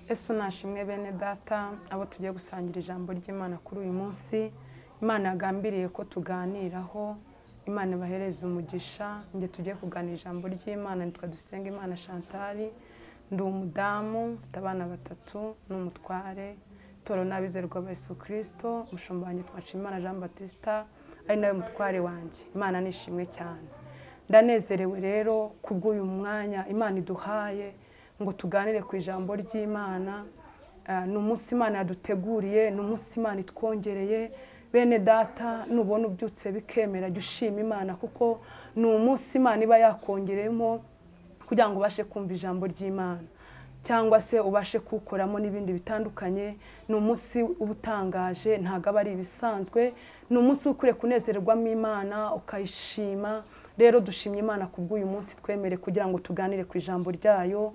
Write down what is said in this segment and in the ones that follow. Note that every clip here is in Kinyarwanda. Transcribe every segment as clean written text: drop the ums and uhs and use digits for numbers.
Yesu nashimwe. Bene Data, abo tugiye gusangira ijambo ry'Imana kuri uyu munsi, Imana yagambiriye ko tuganiraho, Imana ibahereze umugisha. Njye tugiye kuganira ijambo ry'Imana nitwa Dusenga Imana Chantal. Ndi umudamu, mfite abana batatu n'umutware. Itorero n'Abizerwa ba Yesu Kirisito. Umushumba wanjye Nshimiyimana Jean Batista, ari nawe mutware wanjye. Imana nishimwe cyane. Ndanezerewe rero kubw'uyu mwanya Imana iduhaye ngo tuganire ku ijambo ry'Imana. Ni umunsi Imana yaduteguriye, ni umunsi Imana itwongereye. Bene Data, nubona ubyutse bikemera, jya ushima Imana, kuko ni umunsi Imana iba yakongereyemo kugira ngo ubashe kumva ijambo ry'Imana cyangwa se ubashe kuwukoramo n'ibindi bitandukanye. Ni umunsi uba utangaje, ntabwo aba ari ibisanzwe. Ni umunsi uba ukwiriye kunezererwamo Imana, ukayishima. Rero dushimye Imana kubw'uyu munsi twemere kugira ngo tuganire ku ijambo ryayo.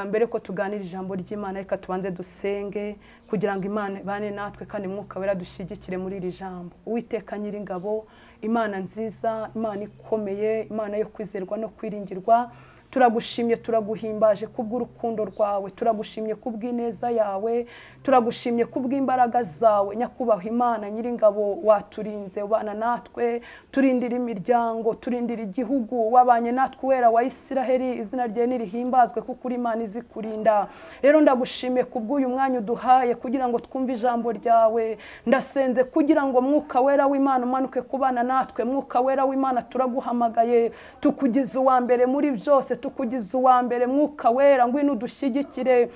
Mbere ko tuganira ijambo ry'Imana, reka tubanze dusenge kugira ngo Imana ibane natwe kandi Mwuka Wera dushyigikire muri iri jambo. Uwiteka Nyiringabo, Imana nziza, Imana ikomeye, Imana yo kwizerwa no kwiringirwa, turagushimye, turaguhimbaje kubw'urukundo rwawe, turagushimye kubw'ineza yawe, turagushimye kubw'imbaraga zawe. Nyakubahwa Imana Nyiringabo, waturinze, ubana natwe, turindira imiryango, turindira igihugu, wabanye natwe. Uwera wa Isiraheli, izina rye nirihimbazwe, kuko uri Imana izi kurinda. Rero ndagushimiye kubw'uyu mwanya uduhaye kugira ngo twumve ijambo ryawe. Ndasenze kugira ngo Mwuka Wera w'Imana umanuke kubana natwe. Mwuka Wera w'Imana, turaguhamagaye, tukugize uwa mbere muri byose, tukugize uwa mbere. Mwuka Wera, ngwino udushyigikire,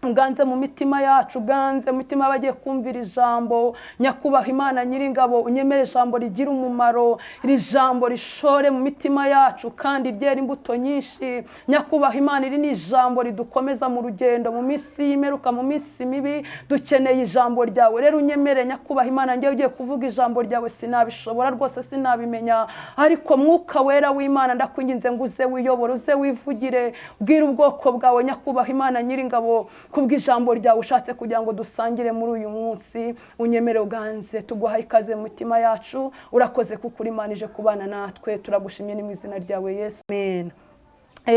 uganze mu mitima yacu, uganze mu mitima y'abagiye kumvira ijambo. Nyakubahwa Imana Nyiringabo, unyemere ijambo rigira umumaro, iri jambo rishore mu mitima yacu kandi ryera imbuto nyinshi. Nyakubahwa Imana, iri ni ijambo ridukomeza mu rugendo mu minsi y'imperuka, mu minsi mibi dukeneye ijambo ryawe. Rero unyemere, Nyakubahwa Imana, njyewe ugiye kuvuga ijambo ryawe sinabishobora rwose, sinabimenya, ariko Mwuka Wera w'Imana, ndakwinginze ngo uze wiyobore, uze wivugire, bwira ubwoko bwawe. Nyakubahwa Imana Nyiringabo, kubw'ijambo ryawe ushatse kugira ngo dusangire muri uyu munsi, unyemere uganze. Tuguhaye ikaze mu mitima yacu. Urakoze kuko uri Imana ije kubana natwe. Turagushimye, ni mu izina ryawe Yesu, amen.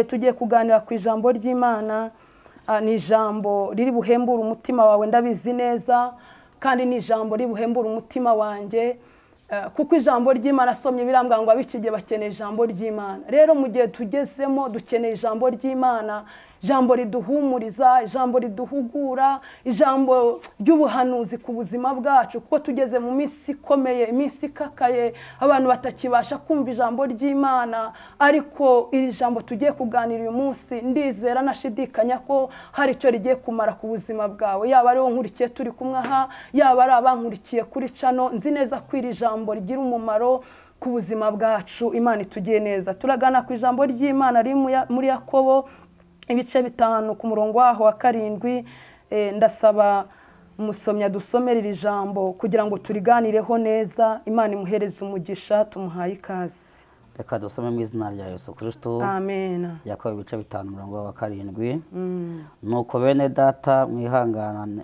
Tugiye kuganira ku ijambo ry'Imana. Ni ijambo riri buhembure umutima wawe, ndabizi neza, kandi ni ijambo riri buhembure umutima wanjye, kuko ijambo ry'Imana asomye birambwira ngo ab'iki gihe bakeneye ijambo ry'Imana. Rero mu gihe tugezemo dukeneye ijambo ry'Imana, ijambo riduhumuriza, ijambo riduhugura, ijambo ry'ubuhanuzi ku buzima bwacu, kuko tugeze mu minsi ikomeye, iminsi ikakaye, abantu batakibasha kumva ijambo ry'Imana. Ariko iri jambo tugiye kuganira uyu munsi, ndizera nashidikanya ko hari icyo rigiye kumara ku buzima bwawe, yaba ari wowe nkurikiye turi kumwe aha, yaba ari abankurikiye kuri channel. Nzi neza ko iri jambo rigira umumaro ku buzima bwacu. Imana itugiye neza. Turagana ku ijambo ry'Imana riri muri Yakobo ibice 5, ku murongo waho wa 7. Ndasaba umusomyi adusomere iri jambo kugira ngo turiganireho neza. Imana imuhereze umugisha, tumuhaye ikaze. Reka dusome mu izina rya Yesu Kristo. Amen. Yakobo ibice 5, umurongo wa 7: "Nuko bene Data, mwihangane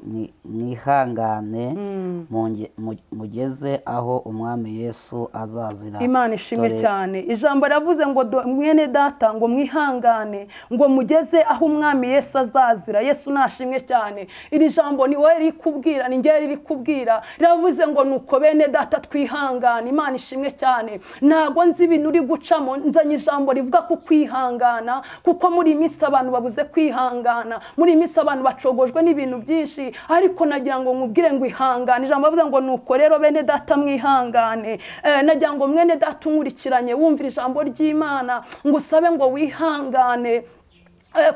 mugeze aho Umwami Yesu azazira." Imana ishimwe cyane. Ijambo riravuze ngo mwene Data, ngo mwihangane, ngo mugeze aho Umwami Yesu azazira. Yesu nashimwe cyane. Iri jambo ni wowe riri kubwira, ni njye riri kubwira. Riravuze ngo nuko bene Data twihangane. Imana ishimwe cyane. Ntago nzi ibintu uri gucamo, nzanye ijambo rivuga ku kwihangana, kuko muri iyi minsi abantu babuze kwihangana, muri iyi minsi abantu bacogojwe n'ibintu byinshi, ariko nagira ngo nkubwire ngo ihangane. Ijambo rivuze ngo nuko rero bene Data mwihangane. Nagira ngo mwene Data unkurikiranye wumvira ijambo ry'Imana, ngo usabe ngo wihangane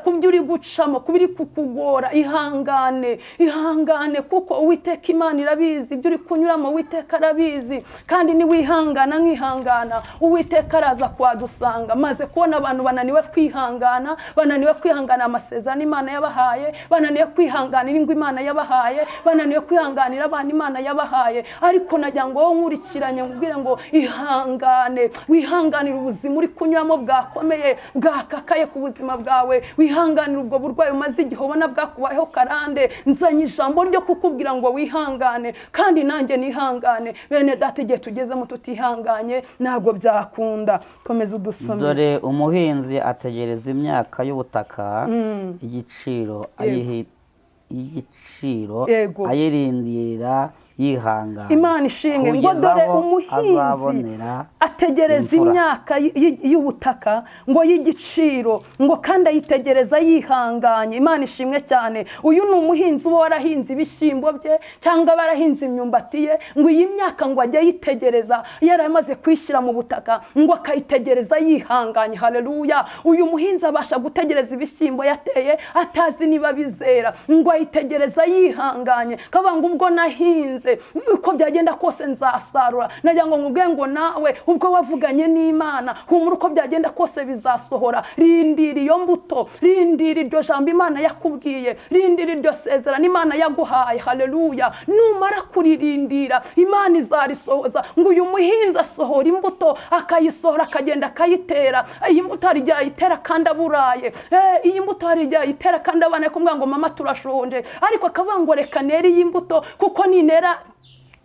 ku byo uri gucamo, ku biri kukugora. Ihangane, ihangane, kuko Uwiteka Imana irabizi ibyo uri kunyuramo. Uwiteka arabizi, kandi niwihangana nkihangana, Uwiteka araza kuhadusanga. Maze kubona abantu bananiwe kwihangana, bananiwe kwihangana amasezerano Imana yabahaye, bananiwe kwihanganira ingo Imana yabahaye, bananiwe kwihanganira abana Imana yabahaye. Ariko nagira ngo wowe nkurikiranye nkubwire ngo ihangane, wihanganire ubuzima uri kunyuramo bwakomeye, bwakakaye ku buzima bwawe, wihanganire ubwo burwayi umaze igihe ubona bwakubayeho karande. Nzanye ijambo ryo kukubwira ngo wihangane, kandi nanjye nihangane. Bene Data, igihe tugezemo tutihanganye ntabwo byakunda. Komeza udusome. "Dore umuhinzi ategereza imyaka y'ubutaka igiciro, y'igiciro, Yego. ayirindira yihangana, Imana ishimwe. Ngo kugeza dore aho umuhinzi azabonera ategereza imvura. imyaka y'ubutaka ngo y'igiciro, ngo kandi ayitegereza yihanganye. Imana ishimwe cyane. Uyu ni umuhinzi uba warahinze ibishyimbo bye cyangwa barahinze imyumbati ye, ngo iyi myaka ngo ajye ayitegereza yaramaze kuyishyira mu butaka, ngo akayitegereza yihanganye. Haleluya. Uyu muhinzi abasha gutegereza ibishyimbo yateye atazi niba bizera, ngo ayitegereza yihanganye, kavuga ngo ubwo nahinze uko byagenda kose nzasarura. Nagira ngo nkubwire ngo nawe ubwo wavuganye n'Imana, humura, uko byagenda kose bizasohora. Rindira iyo mbuto, rindira iryo jambo Imana yakubwiye, rindira iryo sezerano Imana yaguhaye. Haleluya. Numara kuririndira, Imana izarisohoza. Ngo uyu muhinzi asohora imbuto, akayisohora, akagenda akayitera. Iyi mbuto hari igihe ayitera kandi aburaye. Iyi mbuto hari igihe ayitera kandi abana kumubwira ngo mama turashonje, ariko akavuga ngo reka nere iyi mbuto, kuko ninera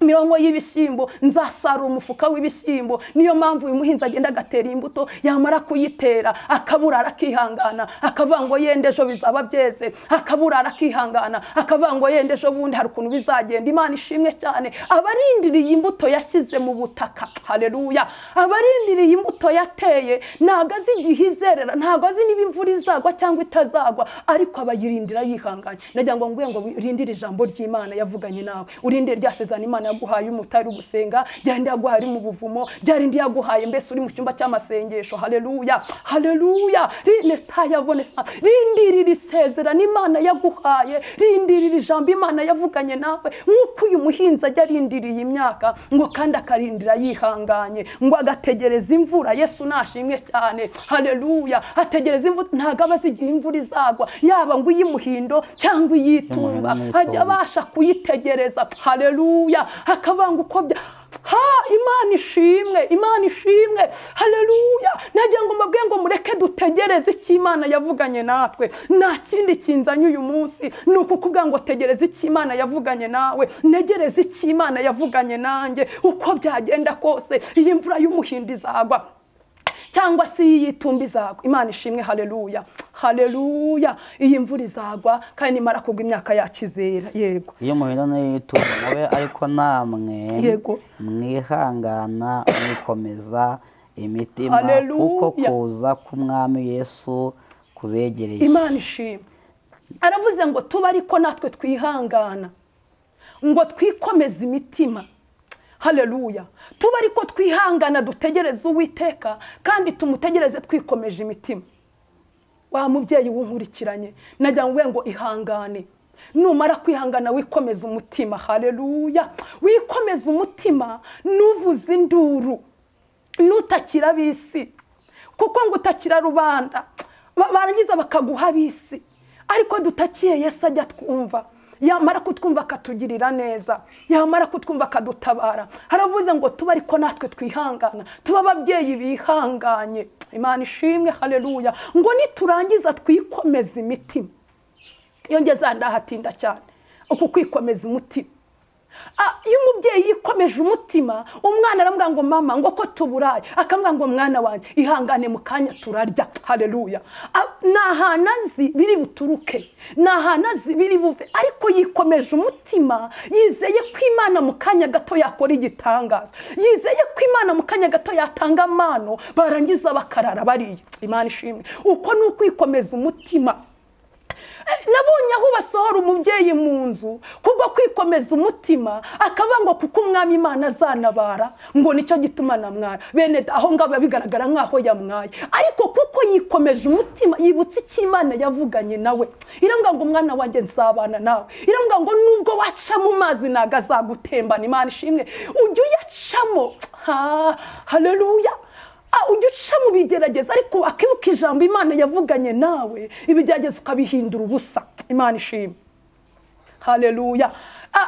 mirongo y'ibishyimbo nzasarura umufuka w'ibishyimbo. Niyo mpamvu uyu muhinzi agenda agatera imbuto, yamara kuyitera akaburara akihangana, akavuga ngo yenda ejo bizaba byeze, akaburara akihangana, akavuga ngo yenda ejo bundi hari ukuntu bizagenda. Imana ishimwe cyane. Abarindiriye imbuto yashyize mu butaka. Haleluya. Abarindiriye imbuto yateye, ntabwo azi igihe izerera, ntabwo azi niba imvura izagwa cyangwa itazagwa, ariko abayirindira yihanganye. Nagira ngo nguye ngo urindire ijambo ry'Imana yavuganye nawe, urindire rya sezerano Imana yaguhaye umutari gusenga, ryarindi yaguhaye uri mu buvumo, ryarindi yaguhaye mbese uri mu cyumba cy'amasengesho. Haleluya, haleluya. Rinetayabonesa, rindirira isezerano Imana yaguhaye, rindirira ijambo Imana yavuganye nawe, nk'uko uyu muhinzi ajya arindiriye imyaka, ngo kandi akarindira yihanganye, ngo agategereza imvura. Yesu nashimwe cyane. Haleluya. Ategereza imvura, ntabwo aba azi igihe imvura izagwa, yaba ngo iy'umuhindo cyangwa iy'itumba, ajya abasha kuyitegereza. Haleluya. Akabanga uko bya ha. Imana ishimwe, Imana ishimwe. Haleluya. Nagira ngo mbabwire ngo mureke dutegereze icyo Imana yavuganye natwe. Nta kindi kinzanye uyu munsi ni ukukubwira ngo tegereze icyo Imana yavuganye nawe, ntegereze icyo Imana yavuganye nanjye. Uko byagenda kose iyi mvura y'umuhindo izagwa cyangwa se iyi izagwa. Imana ishimwe. Haleluya, haleluya. Iyi mvura izagwa, kandi nimara kugwa imyaka yacu izera. Yego. Iyo muhindo n'iyitumba nawe, ariko namwe Yego. mwihangana, mwikomeza imitima, Haleluya. kuko kuza k'Umwami Yesu kubegereye. Imana ishimwe. Aravuze ngo tuba ariko natwe twihangana, ngo twikomeze imitima. Haleluya. Tuba ariko twihangana, dutegereze Uwiteka, kandi tumutegereze twikomeje imitima. Wa mubyeyi wunkurikiranye, nagira ngo ngo ihangane. Numara kwihangana wikomeza umutima. Haleluya. Wikomeza umutima, nuvuze induru, nutakira ab'isi, kuko ngo utakira rubanda barangiza bakaguha ab'isi, ariko dutakiye Yesu ajya twumva, yamara kutwumva akatugirira neza, yamara kutwumva akadutabara. Haravuze ngo tuba ariko natwe twihangana, tuba ababyeyi bihanganye. Imana ishimwe. Haleluya. Ngo niturangiza twikomeza imitima. Iyo ngeze ndahatinda cyane, uku kwikomeza umutima. Iyo umubyeyi yikomeje umutima, umwana aramubwira ngo mama, ngo ko tuburaye, akamubwira ngo mwana wanjye ihangane, mu kanya turarya. Haleluya. Ni ahantu azi biri buturuke, ni ahantu azi biri buve, ariko yikomeje umutima, yizeye ko Imana mu kanya gato yakora igitangaza, yizeye ko Imana mu kanya gato yatanga amano, barangiza bakarara bariye. Imana ishimwe. Uko ni ukwikomeza umutima. Nabonye aho basohora umubyeyi mu nzu kubwo kwikomeza umutima, akavuga ngo kuko Umwami Imana azanabara, ngo nicyo gituma namwara. Bene aho ngaho biba bigaragara nk'aho yamwaye, ariko kuko yikomeje umutima, yibutse icyo Imana yavuganye nawe, iramubwira ngo mwana wanjye nzabana nawe, iramubwira ngo nubwo waca mu mazi ntabwo azagutembana. Imana ishimwe. Ujya uyacamo. Haleluya. Ujya uca mu bigerageza, ariko akibuka ijambo Imana yavuganye nawe, ibigerageza ukabihindura ubusa. Imana ishimwe. Haleluya.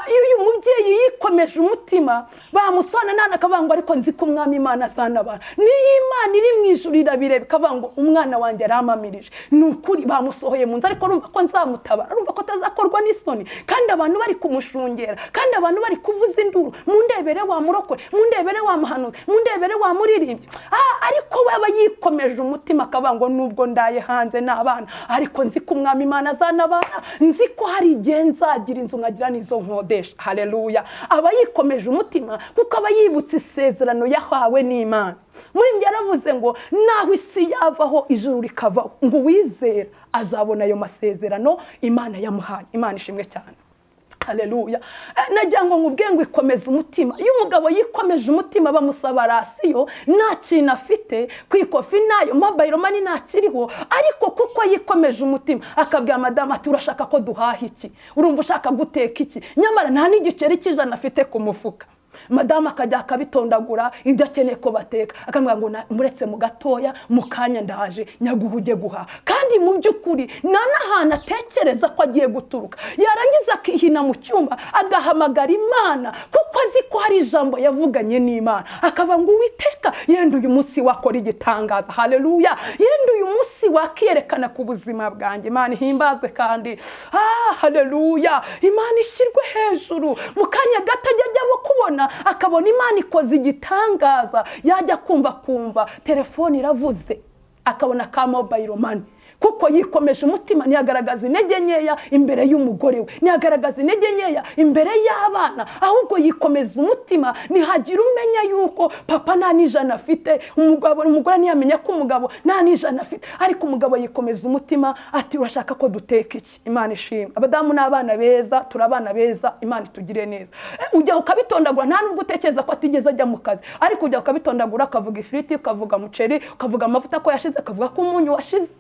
Iyo uyu mubyeyi yikomeje umutima bamusona nana akavuga ngo ariko nzi ko umwami Imana azanabara, niyo Imana iri mu ijuru irabireba ikavuga ngo umwana wanjye aramamirije. Ni ukuri bamusohoye mu nzu, ariko urumva ko nzamutabara, urumva ko atazakorwa n'isoni, kandi abantu bari kumushungera, kandi abantu bari kuvuza induru, mundebere wa murokore, mundebere wa muhanuzi, mundebere wa muririmbyi. Ariko we aba yikomeje umutima akavuga ngo nubwo ndaye hanze n'abana, ariko nzi ko umwami Imana azanabara, nzi ko hari igihe nzagira inzu nkagira n'izo nkodesha. Haleluya. Aba yikomeje umutima kuko aba yibutse isezerano yahawe n'Imana. Muri njye yaravuze ngo naho isi yavaho ijuru rikavaho, ngo uwizera azabona ayo masezerano Imana yamuhaye. Imana ishimwe cyane. Haleluya. Nagira ngo nkubwiye ngo ikomeze umutima. Iyo umugabo yikomeje umutima bamusaba rasiyo, nta kintu afite ku ikofi nayo mobile money ntakiriho, ariko kuko yikomeje umutima akabwira madamu ati urashaka ko duhaha iki, urumva ushaka guteka iki, nyamara nta n'igiceri cy'ijana afite ku mufuka. Madamu akajya akabitondagura ibyo akeneye ko bateka, akamubwira ngo muretse mu gatoya mu kanya ndaje nyaguha ujye guhaha. Kandi mu by'ukuri nta n'ahantu atekereza ko agiye guturuka, yarangiza akihina mu cyumba agahamagara Imana kuko azi ko hari ijambo yavuganye n'Imana, akavuga ngo Uwiteka yenda uyu munsi wakora igitangaza. Haleluya. Yenda uyu munsi wakiyerekana ku buzima bwanjye. Imana ihimbazwe kandi haleluya. Imana ishyirwe hejuru. Mu kanya gato ajya kubona akabona Imana ikoze igitangaza, yajya kumva telefone iravuze, akabona ka mobile money, kuko yikomeje umutima. Ntiyagaragaza intege nkeya imbere y'umugore we, ntiyagaragaza intege nkeya imbere y'abana, ahubwo yikomeza umutima. Ntihagira umenya yuko papa nta n'ijana afite, umugore ntiyamenya ko umugabo nta n'ijana afite, ariko umugabo yikomeza umutima ati urashaka ko duteka iki. Imana ishimwe. Abadamu n'abana beza, turi abana beza, Imana itugire neza. Ujya ukabitondagura, nta nubwo utekereza ko atigeze ajya mu kazi, ariko ujya ukabitondagura, ukavuga ifiriti, ukavuga umuceri, ukavuga amavuta ko yashize, ukavuga ko umunyu washize.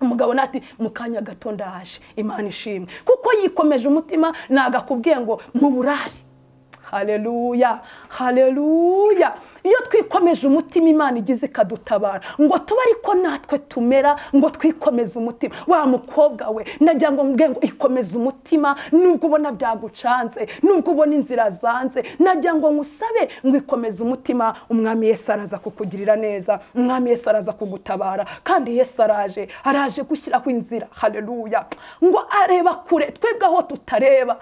Umugabo nati mu kanya gato ndaje. Imana ishimwe kuko yikomeje umutima. Nagakubwiye ngo mu burari. Haleluya, haleluya. Iyo twikomeje umutima Imana igize ikadutabara, ngo tuba ariko natwe tumera, ngo twikomeze umutima. Wa mukobwa we nagira ngo mbwe ngo ikomeze umutima, nubwo ubona byagucanze, nubwo ubona inzira zanze, nagira ngo ngusabe ngo ikomeze umutima. Umwami Yesu araza kukugirira neza, Umwami Yesu araza kugutabara, kandi Yesu araje gushyiraho inzira. Haleluya. Ngo areba kure twebwe aho tutareba,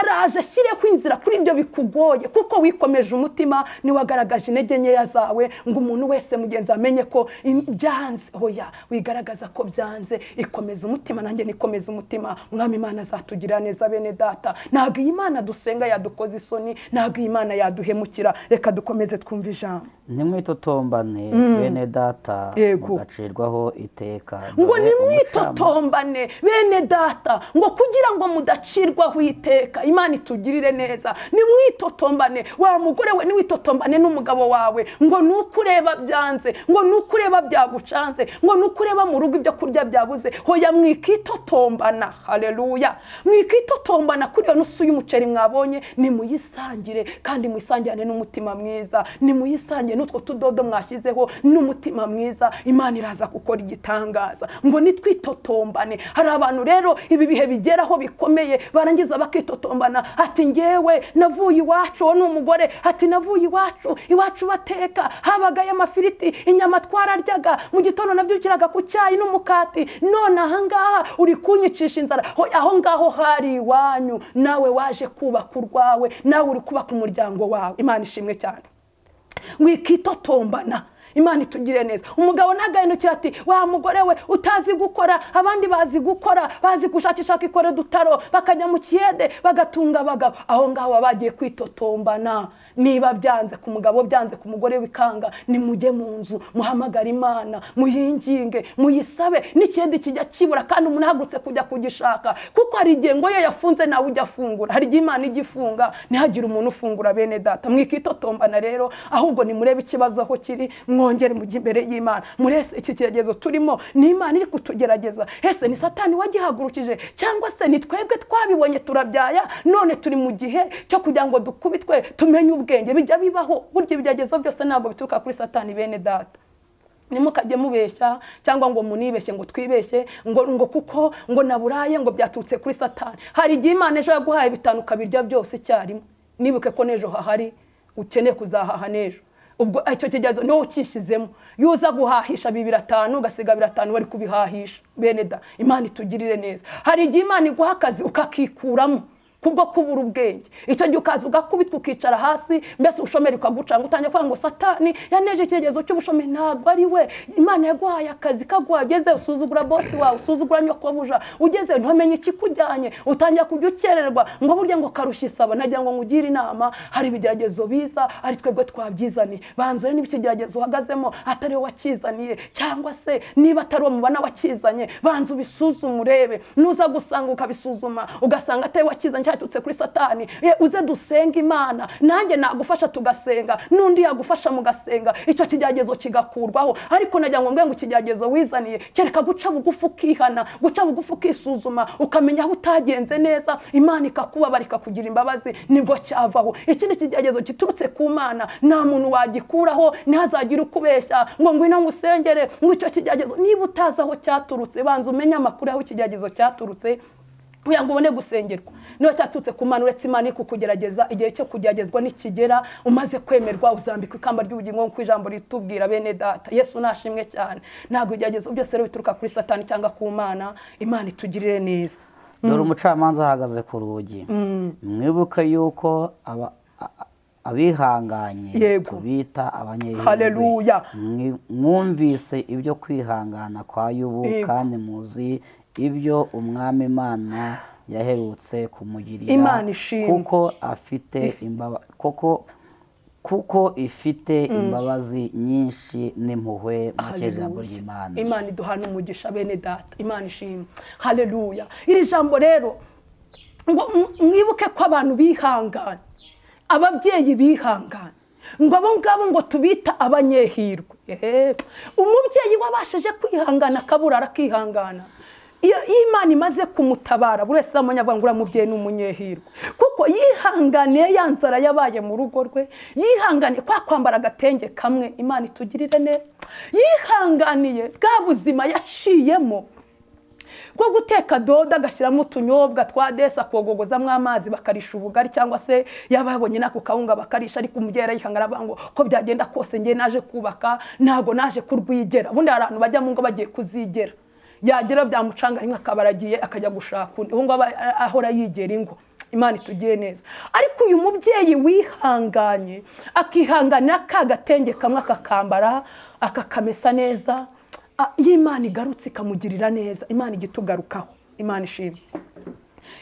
araje ashyireho inzira kuri ibyo bikugoye, kuko wikomeje umutima, niwagaragaje intege nkeya zawe ngo umuntu wese mugenzi amenye ko byanze. Hoya wigaragaza ko byanze, ikomeza umutima. Nanjye nikomeza umutima, Umwami Imana azatugira neza. Bene data, ntabwo iyi Imana dusenga yadukoza isoni, ntabwo iyi Imana yaduhemukira. Reka dukomeze twumve ijambo. Ntimwitotombane bene data, mudacirwaho iteka. Ngo nimwitotombane bene data, ngo kugira ngo mudacirwaho iteka. Imana itugirire neza. Nimwitotombane wa mugore we, niwitotombane n'umugabo wawe, ngo nuko ureba byanze, ngo nuko ureba byagucanze, ngo nuko ureba mu rugo ibyo kurya byabuze. Hoya mwikitotombana. Haleluya. Mwikitotombana kuri iyo nusu y'umuceri mwabonye, nimuyisangire kandi muyisangirane n'umutima mwiza, nimuyisangire n'utwo tudodo mwashyizeho n'umutima mwiza. Imana iraza gukora igitangaza. Ngo nitwitotombane. Hari abantu rero ibi bihe bigeraho bikomeye, barangiza bakitotombana, ati ngewe navuye iwacu, uwo ni umugore, ati navuye iwacu bateka habagaye amafiriti, inyama twararyaga, mu gitondo nabyukiraga ku cyayi n'umukati, none ahangaha uri kunyicisha inzara. Aho ngaho hari iwanyu, nawe waje kubaka urwawe, nawe uri kubaka umuryango wawe. Imana ishimwe cyane. Wikitotombana. Imana itugire neza. Umugabo nagahindukira ati wa mugore we utazi gukora, abandi bazi gukora, bazi gushakisha ikore dutaro, bakajya mu kiyede bagatunga abagabo. Aho ngaho bagiye kwitotombana. Niba byanze ku mugabo, byanze ku mugore wikanga, nimujye mu nzu muhamagara Imana, muyinginge, muyisabe. N'ikiyede kijya kibura kandi umuntu ahagurutse kujya kugishaka, kuko hari igihe ngo iyo yafunze nawe ujya afungura. Hari igihe Imana igifunga ntihagire umuntu ufungura. Bene data, mwikitotombana rero, ahubwo nimurebe ikibazo aho kiri, mwongere mujye imbere y'Imana. Murese iki kigeragezo turimo ni Imana iri kutugerageza. Ese ni Satani wagihagurukije, cyangwa se ni twebwe twabibonye turabyaya, none turi mu gihe cyo kugira ngo dukubitwe tumenye ubwenge? Bijya bibaho. Burya ibigeragezo byose ntabwo bituruka kuri Satani. Bene data, Ntimukajye mubeshya cyangwa ngo munibeshye ngo twibeshye ngo kuko ngo naburaye ngo byaturutse kuri Satani. Hari igihe Imana ejo yaguhaye 5 ukabirya byose icyarimwe, nibuke ko n'ejo hahari ukeneye kuzahaha n'ejo. Ubwo icyo kigeragezo niwo ukishyizemo, iyo uza guhahisha 2 5 ugasiga 2 5 wari kubihahisha. Bene da, Imana itugirire neza. Hari igihe Imana iguha akazi ukakikuramo kubwo kubura ubwenge, icyo gihe ukaza ugakubitwa ukicara hasi, mbese ubushomeri ukagucanga, utangiye kuvuga ngo Satani yaneje ikigeragezo cy'ubushomeri. Ntabwo ari we, Imana yaguhaye akazi kaguhaye, ugeze usuzugura bosi wawe, usuzugura nyokobuja, ugeze ntumenye ikikujyanye, utangira kujya ukererwa ngo burya ngo karushya isaba. Nagira ngo nkugire inama, hari ibigeragezo biza ari twebwe twabyizaniye. Banza urebe niba ikigeragezo uhagazemo atari wowe wakizaniye, cyangwa se niba atari uwo mubana wakizanye, banza ubisuzume urebe. Nuza gusanga ukabisuzuma ugasanga atari wakizanye cyaturutse kuri Satani, uze dusenge Imana, nanjye nagufasha tugasenga, n'undi yagufasha mugasenga, icyo kigeragezo kigakurwaho. Ariko nagira ngo mbwe ngo ikigeragezo wizaniye kereka guca bugufi ukihana, guca bugufi ukisuzuma, ukamenya aho utagenze neza, Imana ikakubabara ikakugira imbabazi, nibwo cyavaho. Ikindi kigeragezo giturutse ku Mana nta muntu wagikuraho, ntihazagire ukubeshya ngo ngwino ngusengere ngo icyo kigeragezo. Niba utazi aho cyaturutse, banza umenye amakuru aho ikigeragezo cyaturutse kugira ngo ubone gusengerwa. Niba cyaturutse ku Mana, uretse Imana ikukugerageza, igihe cyo kugeragezwa nikigera umaze kwemerwa uzambikwa ikamba ry'ubugingo nk'uko ijambo ritubwira. Bene data, Yesu nashimwe cyane. Ntabwo ibigeragezo byose rero bituruka kuri Satani cyangwa ku Mana. Imana itugirire neza. Dore umucamanza ahagaze ku rugi, mwibuke yuko abihanganye tubita abanyehirwe. Haleluya. Mwumvise ibyo kwihangana kwa Yobu, kandi muzi ibyo Umwami Imana yaherutse kumugirira, kuko afite kuko ifite imbabazi nyinshi n'impuhwe. Mu ijambo ry'Imana, Imana iduhana umugisha bene data, Imana ishimwe. Haleluya. Iri jambo rero ngo mwibuke ko abantu bihangana, ababyeyi bihangana, ngo abo ngabo ngo tubita abanyehirwe. Umubyeyi wabashije kwihangana akabura arakihangana, iyo Imana imaze kumutabara buri wese amenya avuga ngo uriya mubyeyi ni umunyehirwe, kuko yihanganiye ya nzara yabaye mu rugo rwe, yihanganiye kwa kwambara agatenge kamwe. Imana itugirire neza. Yihanganiye bwa buzima yaciyemo bwo guteka dodo agashyiramo utunyobwa twa desi akogogozamo amazi bakarisha ubugari, cyangwa se yaba yabonye n'ako kawunga bakarisha. Ariko umubyeyi arayihangana avuga ngo ko byagenda kose ngiye naje kubaka, ntabwo naje kurwigera. Ubundi hari abantu bajya mu ngo bagiye kuzigera, yagera byamucanga rimwe akaba aragiye akajya gushaka undi, ubu ngubu ahora yigera ingo. Imana itugiye neza. Ariko uyu mubyeyi wihanganye akihanganira ka gatenge kamwe akakambara akakamesa neza, iyo Imana igarutse ikamugirira neza, Imana igitugarukaho. Imana ishimwe.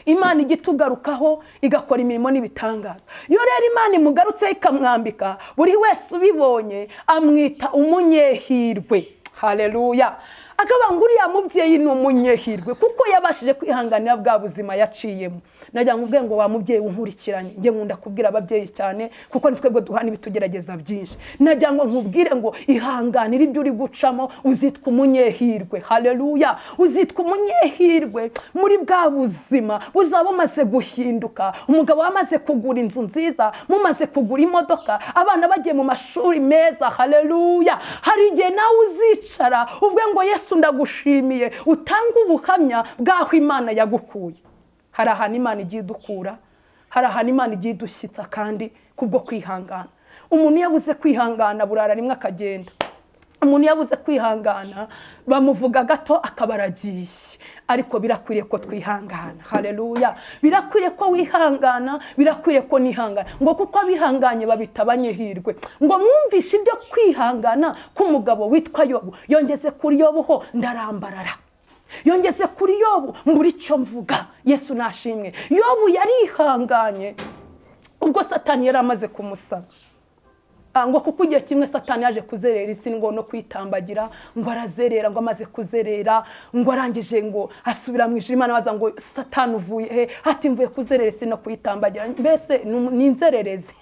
Imana igitugarukaho igakora imirimo n'ibitangaza. Iyo rero Imana imugarutse ikamwambika, buri wese ubibonye amwita umunyehirwe. Haleluya. Akaba ngo uriya mubyeyi ni umunyehirwe kuko yabashije kwihanganira bwa buzima yaciyemo. Najya nkubwiye ngo wa mubyeyi unkurikiranye, njye nkunda kubwira ababyeyi cyane kuko ni twebwe duhana ibitugerageza byinshi. Najya ngo nkubwire ngo ihanganire ibyo uri gucamo, uzitwa umunyehirwe. Haleluya. Uzitwa umunyehirwe muri bwa buzima buzaba bumaze guhinduka, umugabo wamaze kugura inzu nziza, mumaze kugura imodoka, abana bagiye mu mashuri meza. Haleluya. Hari igihe nawe uzicara ubwe ngo Yesu ndagushimiye, utanga ubuhamya bw'aho Imana yagukuye. Hari ahantu Imana igiye idukura, hari ahantu Imana igiye idushyitsa, kandi kubwo kwihangana. Umuntu yabuze kwihangana burara rimwe akagenda. Umuntu yabuze kwihangana bamuvuga gato akaba aragiye. Ariko birakwiriye ko twihangana. Haleluya. Birakwiriye ko wihangana, birakwiriye ko nihangana. Ngo kuko abihanganye babita abanyehirwe. Ngo mwumvishe ibyo kwihangana k'umugabo witwa Yobu. Yongeze kuri Yobu ho ndarambarara, yongeze kuri Yobu mbura icyo mvuga. Yesu nashimwe. Yobu yarihanganye ubwo Satani yari amaze kumusaba. Ngo kuko igihe kimwe Satani yaje kuzerera isi ngo no kwitambagira, ngo arazerera, ngo amaze kuzerera ngo arangije ngo asubira mu ijuru. Imana baza ngo Satani uvuye he? Ati mvuye kuzerera isi no kuyitambagira. Mbese ni inzererezi,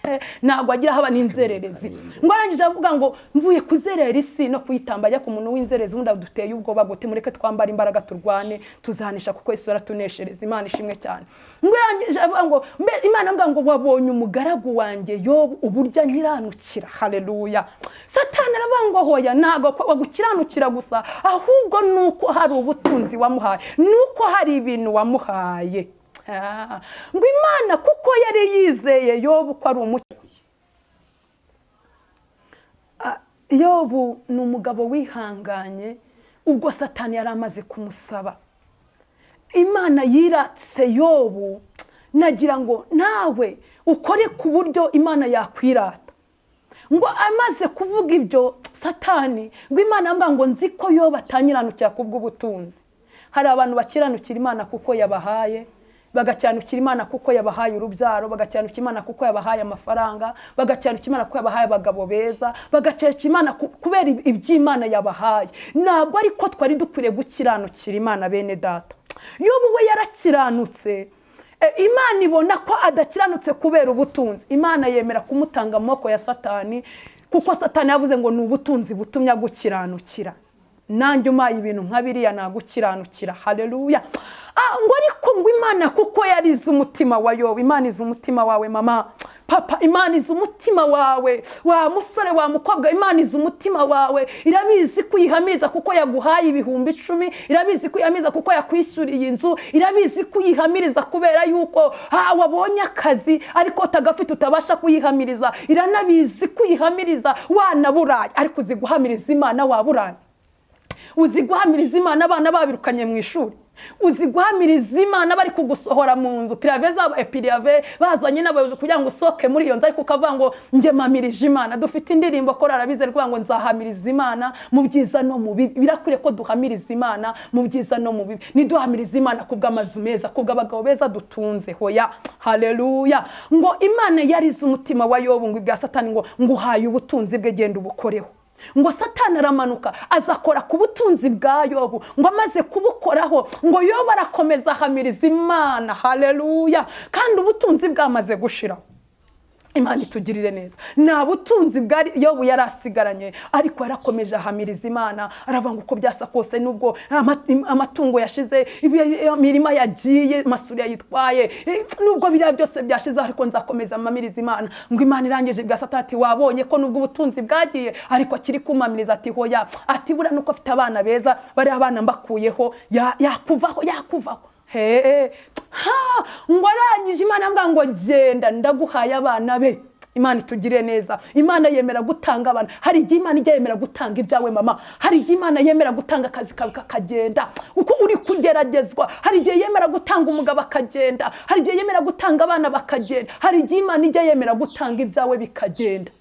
ntabwo agira haba ni inzererezi. Ngo arangije avuga ngo mvuye kuzerera isi no kuyitambagira. Ku muntu w'inzererezi ubundi aduteye ubwoba gute? Mureke twambara imbaraga turwane, tuzahanisha kuko Yesu aratuneshereza. Imana ishimwe cyane. Ngo arangije avuga ngo Imana avuga ngo wabonye umugaragu wanjye Yobu uburyo nkiranukira. Agukiranukira. Haleluya. Satani aravuga ngo hoya, ntabwo agukiranukira gusa, ahubwo nuko hari ubutunzi wamuhaye, nuko hari ibintu wamuhaye. Ngo Imana kuko yari yizeye Yobu ko ari umucyo. Yobu ni umugabo wihanganye ubwo Satani yari amaze kumusaba. Imana yiratse Yobu, nagira ngo nawe ukore ku buryo Imana yakwirata. Ngo amaze kuvuga ibyo Satani, ngo Imana yambwira ngo nzi ko Yobu atanyiranukira kubw'ubutunzi. Hari abantu bakiranukira Imana kuko yabahaye, bagakiranukira Imana kuko yabahaye urubyaro, bagakiranukira Imana kuko yabahaye amafaranga, bagakiranukira Imana kuko yabahaye abagabo beza, bagakiranukira Imana kubera iby'Imana yabahaye. Ntabwo ariko twari dukwiriye gukiranukira Imana bene data. Yobu we yarakiranutse, Imana ibona ko adakiranutse kubera ubutunzi. Imana yemera kumutanga mu maboko ya Satani, kuko Satani yavuze ngo ni ubutunzi butumye agukiranukira. Nanjye umaye ibintu nka biriya nagukiranukira. Haleluya. Ngo ariko ngo Imana kuko yarize umutima wa Yobu. Imana izi umutima wawe mama, papa, Imana izi umutima wawe, wa musore, wa mukobwa, Imana izi umutima wawe. Irabizi ko uyihamiriza kuko yaguhaye 10,000, irabizi ko uyihamiriza kuko yakwishyuriye inzu, irabizi ko uyihamiriza kubera yuko wabonye akazi ariko utagafite utabasha kuyihamiriza. Iranabizi ko uyihamiriza wanaburaye, ariko uzi guhamiriza Imana waburaye. Uzi guhamiriza Imana abana babirukanye mu ishuri. Uzi guhamiriza Imana bari kugusohora mu nzu, pirave zabo epiriave bazanye n'abayobozi kugira ngo usohoke muri iyo nzu, ariko ukavuga ngo njye mamirije Imana. Dufite indirimbo ko arabize rwa ngo nzahamiriza Imana mu byiza no mu bibi. Birakwiriye ko duhamiriza Imana mu byiza no mu bibi. Niduhamiriza Imana kubw'amazu meza, kubw'abagabo beza dutunze. Hoya, haleluya. Ngo Imana yarize umutima wa Yobu, ngo ibya Satani ngo nguhaye ubutunzi bwe, genda ubukoreho. Ngo Satani aramanuka azakora ku butunzi bwa Yobu, ngo amaze kubukoraho ngo Yobu arakomeza ahamiriza Imana. Haleluya. Kandi ubutunzi bwamaze gushiraho. Imana itugirire neza. Nta butunzi bwari Yobu yarasigaranye, ariko yarakomeje ahamiriza Imana. Aravuga ngo uko byasa kose, nubwo amatungo yashize, imirima yagiye, masuri yayitwaye, nubwo biriya byose byashize, ariko nzakomeza amamiriza Imana. Ngo Imana irangije bwa Satani ati wabonye ko nubwo ubutunzi bwagiye ariko akiri kumamiriza, ati hoya, ati buriya nuko afite abana beza, bari abana mbakuyeho, yakuvaho, yakuvaho. He ha, ngo arangije Imana ambwira ngo genda ndaguhaye abana be. Imana itugire neza. Imana yemera gutanga abana. Hari igihe Imana ijya yemera gutanga ibyawe mama. Hari igihe Imana yemera gutanga akazi kawe kakagenda uko uri kugeragezwa. Hari igihe yemera gutanga umugabo akagenda. Hari igihe yemera gutanga abana bakagenda. Hari igihe Imana ijya yemera gutanga ibyawe bikagenda.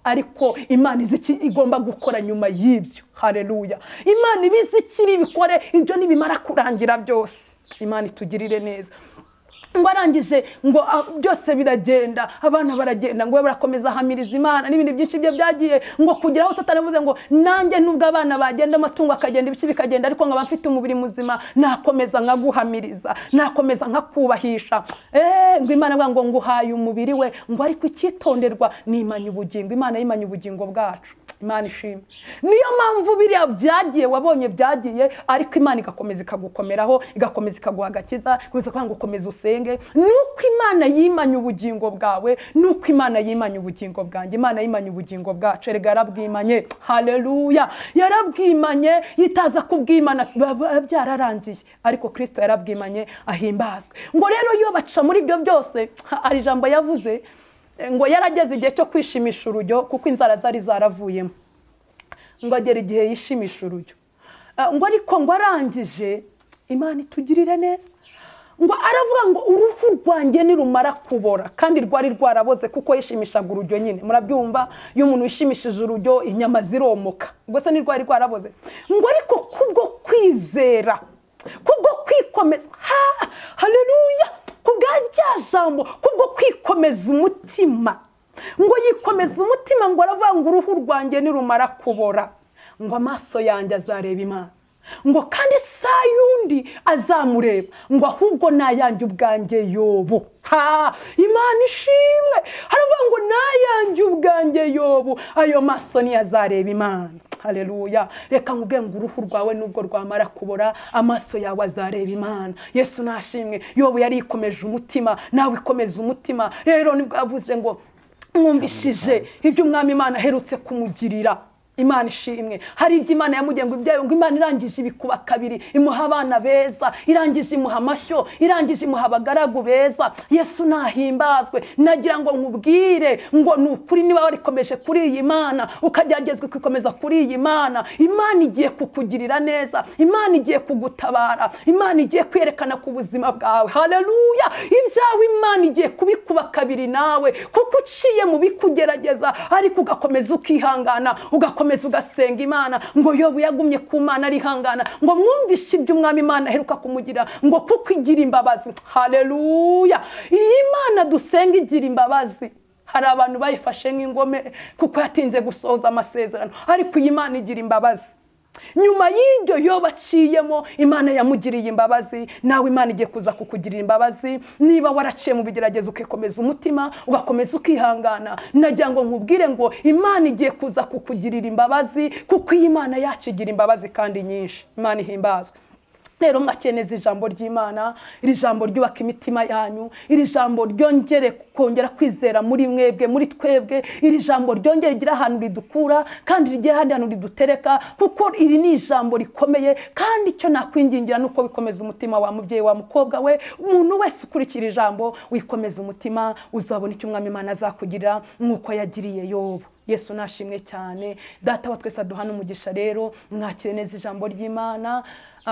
Ariko Imana izi iki igomba gukora nyuma y'ibyo. Haleluya. Imana ibizi ikiri bikore ibyo nibimara kurangira byose. Imana itugirire neza. Ngo arangije ngo byose biragenda, abana baragenda, ngo barakomeza ahamiriza Imana n'ibindi byinshi bye byagiye, ngo kugira aho Satani avuze ngo nanjye nubwo abana bagenda, amatungo akagenda, ibice bikagenda, ariko nkaba mfite umubiri muzima, nakomeza nkaguhamiriza, nakomeza nkakubahisha. Ngo Imana avuga ngo nguhaye umubiri we, ngo ariko icyitonderwa nimanye ubugingo. Imana yimanye ubugingo bwacu. Imana ishimwe. Niyo mpamvu biriya byagiye wabonye byagiye, ariko Imana igakomeza ikagukomeraho, igakomeza ikaguha agakiza, igakomeza kuvuga ngo komeza usenge. Nuko Imana yimanye ubugingo bwawe, nuko Imana yimanye ubugingo bwanjye, Imana yimanye ubugingo bwacu. Erega yarabwimanye. Haleluya. Yarabwimanye, yitaza kubwimana byararangiye, ariko Kristo yarabwimanye, ahimbazwe. Ngo rero iyo baca muri ibyo byose, hari ijambo yavuze ngo yarageze igihe cyo kwishimisha urujyo, kuko inzara zari zaravuyemo. Ngo agera igihe yishimisha urujyo, ngo ariko ngo arangije, Imana itugirire neza, ngo aravuga ngo uruhu rwanjye nirumara kubora, kandi rwari rwaraboze kuko yishimishaga urujyo nyine. Murabyumva, iyo umuntu yishimishije urujyo inyama ziromoka, ubwo se nirwari rwaraboze. Ngo ariko kubwo kwizera, kubwo kwikomeza, haleluya, kubwa rya jambo, kubwo kwikomeza umutima, ngo yikomeza umutima, ngo aravuga ngo uruhu rwanjye nirumara kubora, ngo amaso yanjye azareba Imana, ngo kandi saa yundi azamureba, ngo ahubwo nayanjye ubwanjye Yobu. Ha, Imana ishimwe. Haravuga ngo nayanjye ubwanjye Yobu, ayo maso niyo azareba Imana. Haleluya. Reka nkubwire ngo uruhu rwawe nubwo rwamara kubora, amaso yawe azareba Imana. Yesu nashimwe. Yobu yari yikomeje umutima, nawe ikomeza umutima. Rero nibwo yavuze ngo Mwumvishije ibyo Umwami Imana aherutse kumugirira. Imana ishimwe. Hari ibyo Imana yamugiriye, ngo ibyayo, ngo Imana irangije ibikuba kabiri, imuha abana beza, irangije imuha amashyo, irangije imuha abagaragu beza. Yesu nahimbazwe. Nagira ngo nkubwire ngo ni ukuri, niba warikomeje kuri iyi Mana, ukageragezwa ukikomeza kuri iyi Mana, Imana igiye kukugirira neza, Imana igiye kugutabara, Imana igiye kwerekana ku buzima bwawe. Haleluya! Ibyawe Imana igiye kubikuba kabiri nawe, kuko uciye mu bikugerageza ariko ugakomeza ukihangana, ugakomeza ugasenga Imana. Ngo Yobu yagumye ku Mana arihangana, ngo mwumvishe ibyo Umwami Imana aheruka kumugira, ngo kuko igira imbabazi. Haleluya! Iyi Mana dusenga igira imbabazi. Hari abantu bayifashe nk'ingome kuko yatinze gusohoza amasezerano, ariko iyi Mana igira imbabazi. Nyuma y'ibyo Yobu aciyemo, Imana yamugiriye imbabazi. Nawe Imana igiye kuza kukugirira imbabazi. Niba waraciye mu bigeragezo ukikomeza umutima, ugakomeza ukihangana, nagira ngo nkubwire ngo Imana igiye kuza kukugirira imbabazi, kuko iyi Mana yacu igira imbabazi kandi nyinshi. Imana ihimbazwe. Rero mwakeneza ijambo ry'Imana, iri jambo ryubaka imitima yanyu, iri jambo ryongere kongera kwizera muri mwebwe, muri twebwe, iri jambo ryongere rigira ahantu ridukura kandi rigira ahandi hantu ridutereka, kuko iri ni ijambo rikomeye. Kandi icyo nakwingingira ni uko bikomeza umutima wa mubyeyi, wa mukobwa we, umuntu wese ukurikira ijambo, wikomeza umutima, uzabona icyo Umwami Imana azakugirira nk'uko yagiriye Yobu. Yesu nashimwe cyane. Data wa twese aduhana umugisha. Rero mwakire neza ijambo ry'Imana.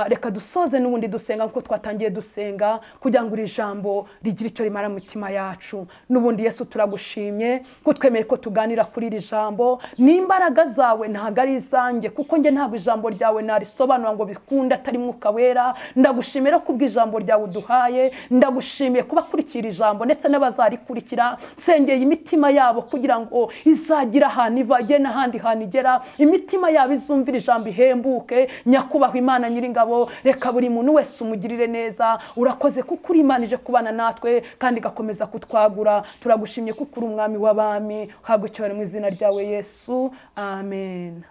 Reka dusoze n'ubundi dusenga nkuko twatangiye dusenga, kugira ngo iri jambo rigire icyo rimara mu mitima yacu. N'ubundi Yesu turagushimye ko twemeye ko tuganira kuri iri jambo. N'imbaraga zawe ntabwo ari izanjye, kuko njye ntabwo ijambo ryawe narisobanura ngo bikunde atari Mwuka Wera. Ndagushimira kubw'ijambo ryawe uduhaye, ndagushimiye kubakurikira ijambo ndetse n'abazarikurikira. Nsengeye imitima yabo kugira ngo izagira ahantu iva igere n'ahandi hantu igera, imitima yabo izumvira ijambo ihembuke. Nyakubahwa Imana Nyiringabo, reka buri muntu wese umugirire neza. Urakoze kuko uri Imana ije kubana natwe kandi igakomeza kutwagura. Turagushimye kuko uri Umwami w'abami. Habwa icyubahiro mu izina ryawe Yesu, amen.